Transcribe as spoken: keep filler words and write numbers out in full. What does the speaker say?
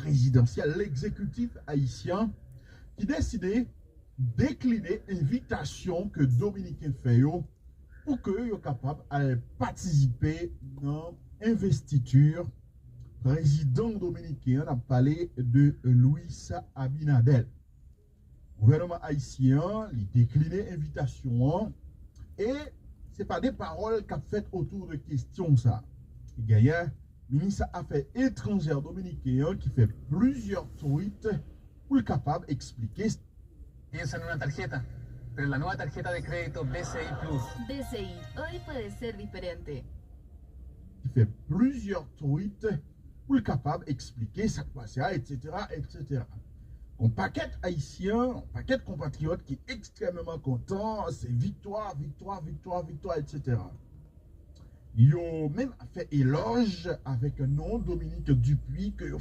prezidansyèl, legzekitif ayisyen ki deside dekline envitasyon ke Dominiken fè yo pou ke yo kapab al patisipe nan envestiti prezidan dominiken an, n ap pale de Luis Abinader. Gouvènman ayisyen an, li dekline envitasyon an, e se pa de pawòl k ap fèt otou de kesyon sa. Genyen minis afè etranjè dominiken an ki fè plizyè twit pou l kapab eksplike. Piensa en una tarjeta, pero la nueva tarjeta de crédito B C I Plus. B C I, hoy puede ser diferente. Ki fè plizyè twit pou l kapab eksplike sa k pase a, etsetera, etsetera. Yon pakèt ayisyen, yon pakèt konpatriyòt ki ekstrèmeman kontan, se viktwa, viktwa, viktwa, viktwa, etsetera. Yo menm fè elòj avèk non Dominique Dupuy ke yo